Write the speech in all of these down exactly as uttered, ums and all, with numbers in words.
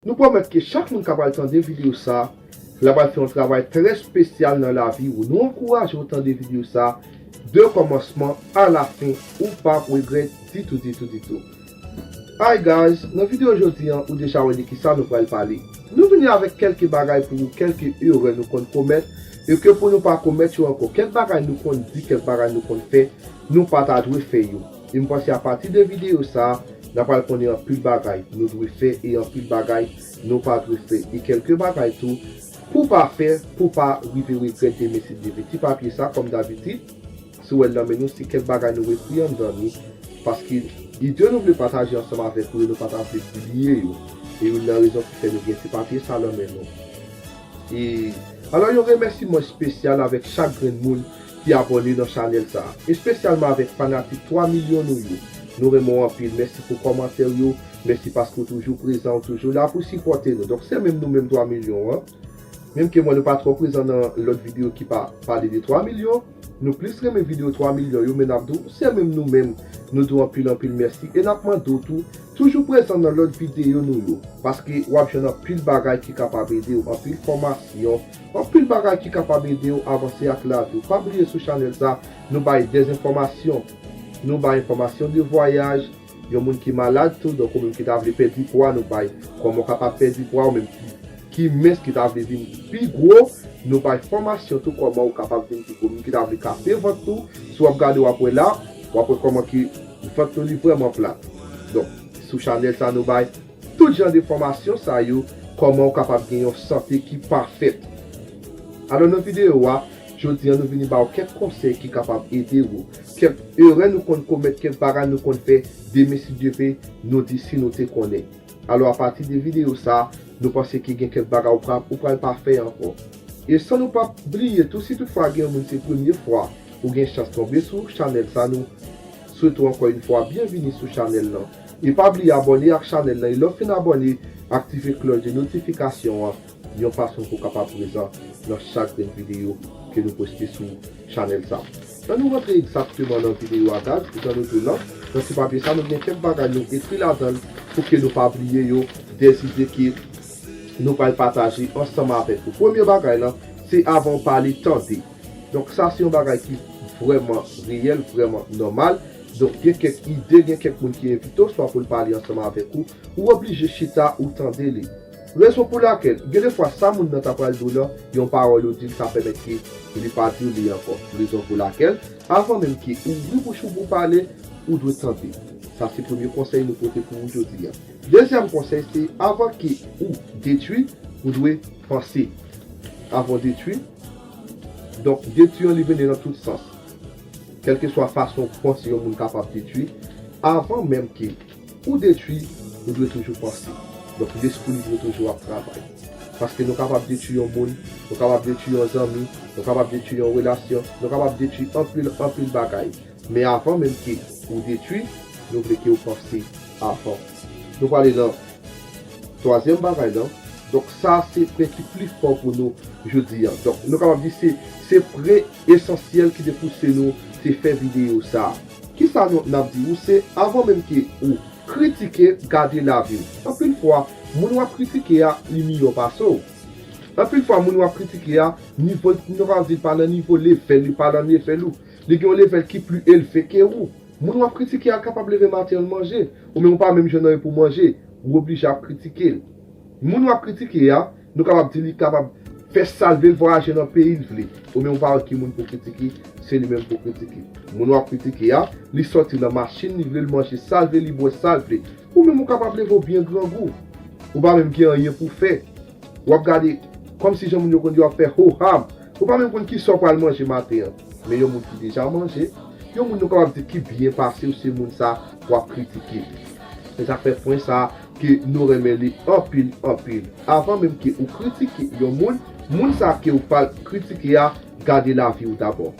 Nou pwomèt ke chak moun k ap al tande videyo sa, l ap al fè yon travay trè espesyal nan lavi ou. Nou ankouraje w tande videyo sa de kòmansman a la fen, ou p ap regrèt ditou, ditou, ditou. Hi guys, nan videyo jodi an, ou deja wè de kisa nou pral pale. Nou vini avèk kèlke bagay pou ou, kèlke erè nou konn komèt, e ke pou nou pa komèt yo ankò. Kèk bagay nou konn di, kèk bagay nou konn fè, nou pa ta dwe fè yo. E m panse apati de videyo sa, n ap pral konnen anpil bagay nou dwe fè e anpil bagay nou pa dwe fè. E kèlke bagay tou pou pa fè, pou pa rive regrèt demen si Dye vle. Ti papye sa, kòm dabitid, si w wè l nan men nou, se kèk bagay nou ekri anndan li, paske ide nou vle pataje ansanm avèk ou yo, nou pa ta vle bliye yo. E youn nan rezon ki fè nou gen ti papye sa nan men nou. E, alò, yon remèsiman espesyal avèk chak grenn moun ki abòne nan chanèl sa, espesyalman avèk fanatik twa milyon nou yo. Nou renmen w anpil. Mèsi pou kòmantè w yo. Mèsi paske w toujou prezan, w toujou la pou sipòte nou. Donk, se menm nou menm twa milyon an. Menm ke mwen, nou pa twò prezan nan lòt videyo ki pa pale de twa milyon. Nou plis renmen videyo twa milyon yo, men n ap di w, se menm nou menm, nou di w anpil, anpil mèsi. E n ap mande w tou, toujou prezan nan lòt videyo nou yo. Paske w ap jwenn anpil bagay ki kapab ede w, anpil fòmasyon, anpil bagay ki kapab ede w avanse ak lavi w. Pa bliye sou chanèl sa, nou bay dèzenfòmasyon. Nou bay enfòmasyon de vwayaj, yon moun ki malad tou, donk ou menm ki ta vle pèdi pwa, nou bay kòman w kapab pèdi pwa, ou menm ki, ki mens, ki ta vle vin pi gwo, nou bay fòmasyon tou kòman ou kapab vin pi gwo. Moun ki ta vle kase vant tou, si w ap gade w ap wè la, w ap wè kòman ki vant nou li vrèman plat. Donk, sou chanèl sa nou bay tout jan de fòmasyon sa yo, kòman ou kapab gen yon sante ki pafèt. Alò nan videyo a, jodi an nou vini ba w kèk konsèy ki kapab ede w. Kèk erè nou konn komèt, kèk bagay nou konn fè, demen si Dye vle, nou di si nou te konnen. Alò apati de videyo sa, nou panse ke gen kèk bagay ou pral, ou pral pa fè ankò. E san nou pa bliye tou, si toutfwa gen yon moun se premye fwa ou gen chans tonbe sou chanèl sa, nou swete w ankò yon fwa byenvini sou chanèl lan. E pa bliye abòne ak chanèl lan, e lè w fin abòne, aktive klòch de notifikasyon an, yon fason pou w kapab prezan nan chak grenn videyo ke nou poste sou chanèl sa. Ann nou rantre egzakteman nan videyo a, guys, jan nou di w lan, nan ti papye sa, nou gen kèk bagay nou ekri ladan l pou ke nou pa bliye yo, dè ide ke nou pral pataje ansanm avèk ou. Premye bagay lan, se avan w pale, tande. Donk sa se yon bagay ki vrèman reyèl, vrèman nòmal. Donk gen kèk ide, gen kèk moun ki envite w swa pou l pale ansanm avèk ou, ou oblije chita, ou tande li. Rezon pou lakèl, gen de fwa sa moun nan ta pral di w lan, yon pawòl ou di l, sa pèmèt ke li pa di w li ankò. Rezon pou lakèl, avan menm ke ou ouvri bouch ou pou w pale, ou dwe tande. Sa se premye konsèy nou pote pou ou jodi a. Dezyèm konsèy se, avan ke ou detwi, ou dwe panse. Avan w detwi, donk detwi an li vini nan tout sans. Kèlkeswa fason w panse yon moun kapab detwi, avan menm ke ou detwi, ou dwe toujou panse. Donk lespri li dwe toujou ap travay. Paske nou kapab detwi yon moun, nou kapab detwi yon zanmi, nou kapab detwi yon relasyon, nou kapab detwi anpil, anpil bagay. Men avan menm ke ou detwi, nou vle ke ou panse avan. Nou prale nan twazyèm bagay lan. Donk sa se pwen ki pli fò pou nou jodi a. Donk nou kapab di se, se pwen esansyèl ki te pouse nou te fè videyo sa. Kisa nou, n ap di ou, se avan menm ke ou kritike, gade lavi w. Anpil fwa, moun w ap kritike a, li miyò pase w. Anpil fwa, moun w ap kritike a, nivo, nou kapab di l pa nan nivo level, li pa nan level ou. Li gen yon level ki pli elve ke ou. Moun w ap kritike a kapab leve maten an l manje, ou menm ou pa menm jwenn anyen pou manje, ou oblije ap kritike l. Moun w ap kritike a, nou kapab di li kapab fè sa l vle, l vwayaje nan peyi l vle. Ou menm ou pa wè ki moun pou kritike, se li menm pou kritike. Moun w ap kritike a, li sòti nan machin, li vle l manje sa l vle, li bwè sa l vle. Ou menm ou kapab leve w byen grangou. Ou pa menm gen anyen pou fè. W ap gade kòmsi jan moun yo konn di w ap fè ho ham. Ou pa menm konn kisa w pral manje maten an. Men yon moun ki deja manje, yon moun nou kapab di ki byen pase w, se moun sa w ap kritike. Se sa k fè pwen sa ke nou renmen li anpil, anpil. Avan menm ke ou kritike yon moun, moun sa ke ou pral kritike a, gade lavi w dabò.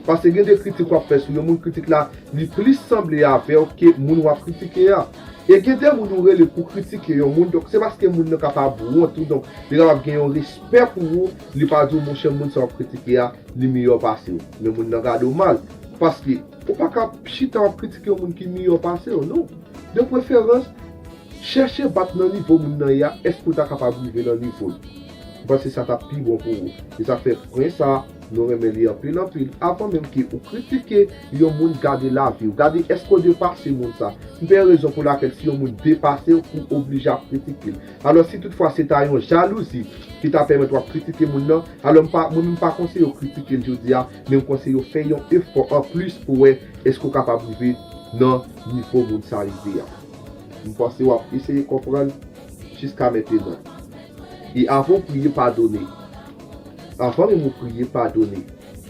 Paske gen de kritik w ap fè sou yon moun, kritik la, li plis sanble avè w ke moun w ap kritike a. E gen de moun ou rele pou kritike yon moun, donk se paske moun nan kapab wont ou, donk li kapab gen yon respè pou ou, li pa di w, monchè, moun sa w ap kritike a, li miyò pase w. Men moun nan gade w mal, paske ou pa ka chita w ap kritike yon moun ki miyò pase w, non. De preferans, Chèche bat nan nivo moun nan ye a, èske w ta kapab rive nan nivo l? M panse sa t ap pi bon pou ou. E sa k fè pwen sa, nou renmen li anpil anpil. Avan menm ke ou kritike yon moun, gade lavi w. Gade èske w depase moun sa. M pa wè rezon pou lakèl si yon moun depase w, ou oblije ap kritike l. Alò, si toutfwa se ta yon jalouzi ki ta pèmèt w ap kritike moun nan, alò m pa, mwen menm m pa konseye w kritike l jodi a, men m konseye w fè yon efò anplis pou wè èske w kapab rive nan nivo moun sa rive a. M panse w ap eseye konprann jiska mentenan. E avan w priye, padone. Avan menm ou priye, padone.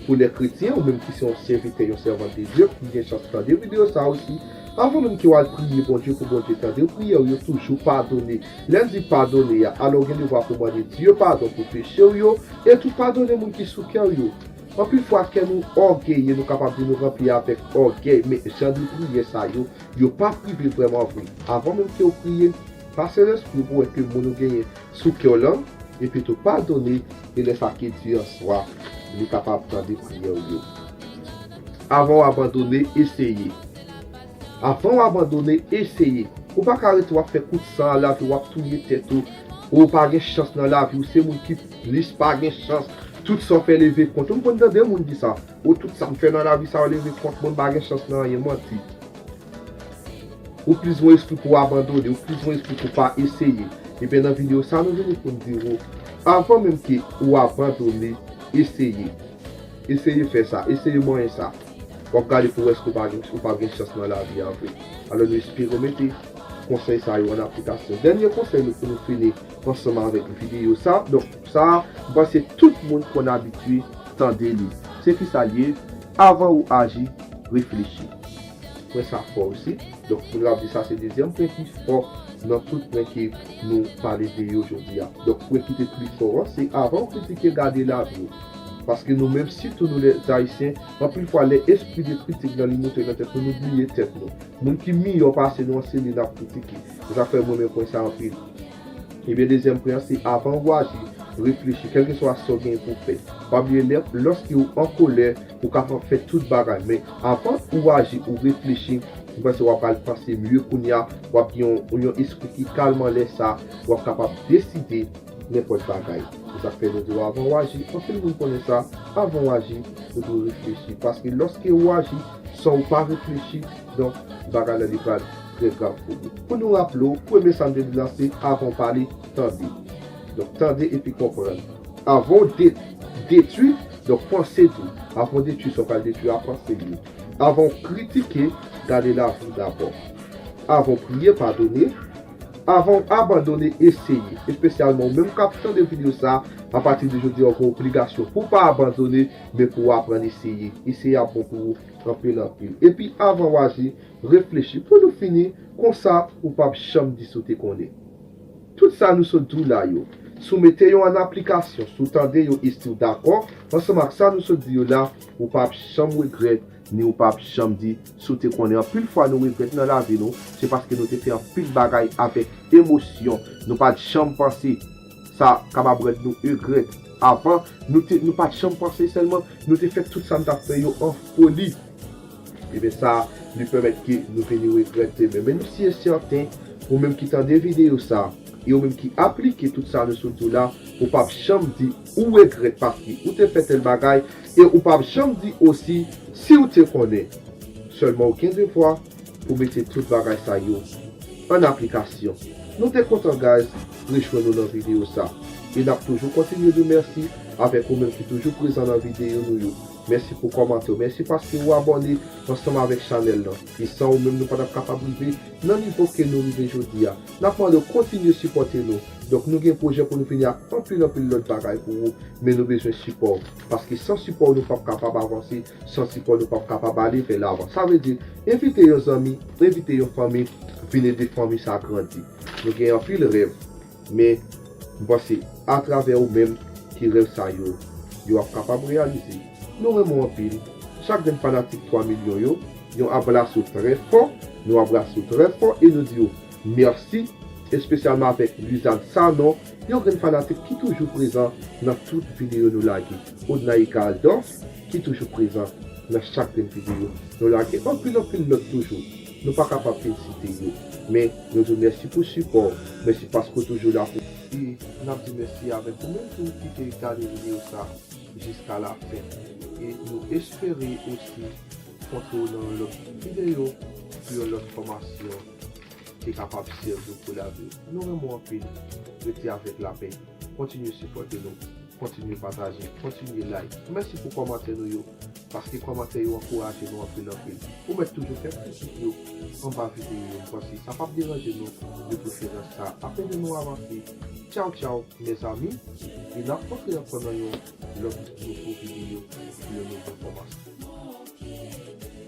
Pou lè kretyen, ou menm ki se yon sèvitè, yon sèvant de Dye, ki gen chans tande videyo sa osi, avan menm ke w al priye Bondye pou Bondye tande w, priyè w yo toujou padone. Lè n di padone a, alò w gen devwa pou mande Dye padon pou peche w yo, e tou padone moun ki sou kè w yo. Anpil fwa, kè nou ògeye, nou kapab di nou ranpli avèk ògèy, men jan de priyè sa yo, yo p ap rive vrèman vre. Avan menm ke w priye, pase lespri w pou wè ke moun ou genyen sou kè w lan, epi tou padone, e lè sa ke Dye an swa, li kapab tande priyè w yo. Avan w abandone, eseye. Avan w abandone, eseye. Ou pa ka rete w ap fè kout san nan lavi w, w ap touye tèt ou. Ou pa gen chans nan lavi w, se moun ki plis pa gen chans. Tout sa w fè leve kont ou. M konn tande moun di sa. Ou tout sa m fè nan lavi sa yo leve kont mwen, m pa gen chans nan anyen, manti. Ou plis gen espri pou w abandone, ou plis gen espri pou w pa eseye. Ebyen, nan videyo sa, nou vini pou n di w, avan menm ke ou abandone, eseye. Eseye fè sa, eseye manyen sa. W ap gade pou w wè èske w pa gen, ou p ap gen chans nan lavi a vre. Alò, nou espere w mete konsèy sa yo an aplikasyon. Dènye konsèy nou pou nou fini ansanm avèk videyo sa. Donk, sa, m panse tout moun konn abitye tande li. Se kisa l ye? Avan ou aji, reflechi. Pwen sa fò osi. Donk, moun yo ap di sa se dezyèm pwen ki fò nan tout pwen ke nou pale de yo jodi a. Donk, pwen ki te pi fò an, se avan w kritike, gade lavi w. Paske nou menm, sitou nou lèzayisyen, anpil fwa lè espri de kritik lan li moute nan tèt nou, nou bliye tèt nou. Moun ki miyò pase nou an, se li n ap kritike. Se sa k fè m renmen pwen sa anpil. Ebyen, dezyèm pwen an, se avan ou aji, reflechi. Kèlkeswa sa w genyen pou w fè. Pa bliye, lè, lòske ou an kolè, ou kapab fè tout bagay. Men avan ou aji, ou reflechi, m panse w ap al panse mye kounye a, w ap gen yon, yon espri ki kalm anlè sa, w ap kapab deside nenpòt bagay. Se sa k fè nou di w avan w aji, anpil moun konnen sa, avan w aji, ou dwe reflechi. Paske lòske ou aji san ou pa reflechi, donk, bagay la li pral trè grav pou ou. Pou nou raple w, premye sa m te di la se avan w pale, tande. Donk, tande epi konprann. Avan w de-, detwi, donk, panse tou. Avan w detwi sa w pral detwi a, panse li. Avan w kritike, gade lavi w dabò. Avan w priye, padone. Avan w abandone, eseye. Espesyalman ou menm k ap tande videyo sa, apati de jodi a, ou gen obligasyon pou w pa abandone, men pou w aprann eseye. Eseye ap bon pou ou anpil, anpil. Epi avan w aji, reflechi. Pou nou fini, konsa, ou p ap janm di si w te konnen. Tout sa nou sot di w la yo, si w mete yo an aplikasyon, si w tande yo e si w dakò ansanm ak sa nou sot di yo la, ou p ap janm regrèt, ni ou p ap janm di si w te konnen. Anpil fwa nou regrèt nan lavi nou, se paske nou te fè anpil bagay avèk emosyon. Nou pa t janm panse sa kapab rann nou regrèt. Avan, nou te, nou pa t janm panse sèlman, nou te fè tout sa n t ap fè yo an foli. Ebyen sa, li pèmèt ke nou vini regrèt demen. Men nou si e sèten, ou menm ki tande videyo sa, e ou menm ki aplike tout sa nou sot di w la, ou p ap janm di ou regrèt paske ou te fè tèl bagay, e ou p ap janm di osi si w te konnen. Sèlman ou gen devwa pou mete tout bagay sa yo an aplikasyon. Nou te kontan, guys, rejwenn nou nan videyo sa. E n ap toujou kontinye di w mèsi avèk ou menm ki toujou prezan nan videyo nou yo. Mèsi pou kòmantè w. Mèsi paske ou abòne ansanm avèk chanèl lan. E san ou menm, nou pa t ap kapab rive nan nivo ke nou rive jodi a. N ap mande w kontinye sipòte nou. Donk, nou gen pwojè pou nou vini ak anpil, anpil lòt bagay pou ou, men nou bezwen sipò w. Paske san sipò w, nou p ap kapab avanse. San sipò, nou p ap kapab ale vè lavan. Sa vle di, envite yon zanmi, envite yon fanmi, vin ede fanmi sa grandi. Nou gen anpil rèv, men m panse atravè ou menm ki rèv sa yo, yo ap kapab reyalize. Nou renmen w anpil. Chak grenn fanatik twa milyon yo, yon abraso trè fò, nou abraso trè fò e nou di yo mèsi, espesyalman avèk Lizanne Sanon, yon grenn fanatik ki toujou prezan nan tout videyo nou lage. Odnaïka Aldorf, ki toujou prezan nan chak grenn videyo nou lage. Anpil, anpil lòt toujou. Nou pa kapab fin site yo. Men, nou di w mèsi pou sipò w. Mèsi paske w toujou la pou. E n ap di mèsi avèk ou menm tou ki te gade videyo sa jiska la fen. E nou espere osi kontre w nan yon lòt videyo pou yon lòt fòmasyon ki kapab sèvi w pou lavi w. Nou renmen w anpil. Rete avèk lapè. Kontinye sipòte nou. Kontinye pataje. Kontinye like. Mèsi pou kòmantè nou yo. Paske kòmantè yo ankouraje nou anpil anpil. Ou mèt toujou fè kritik yo anba videyo yo. M panse sa p ap deranje nou de preferans sa. Ap ede nou avanse. Tchaw tchaw, mezanmi. E n ap kontre ankò nan yon lòt nouvo videyo pou yon nouvo fòmasyon.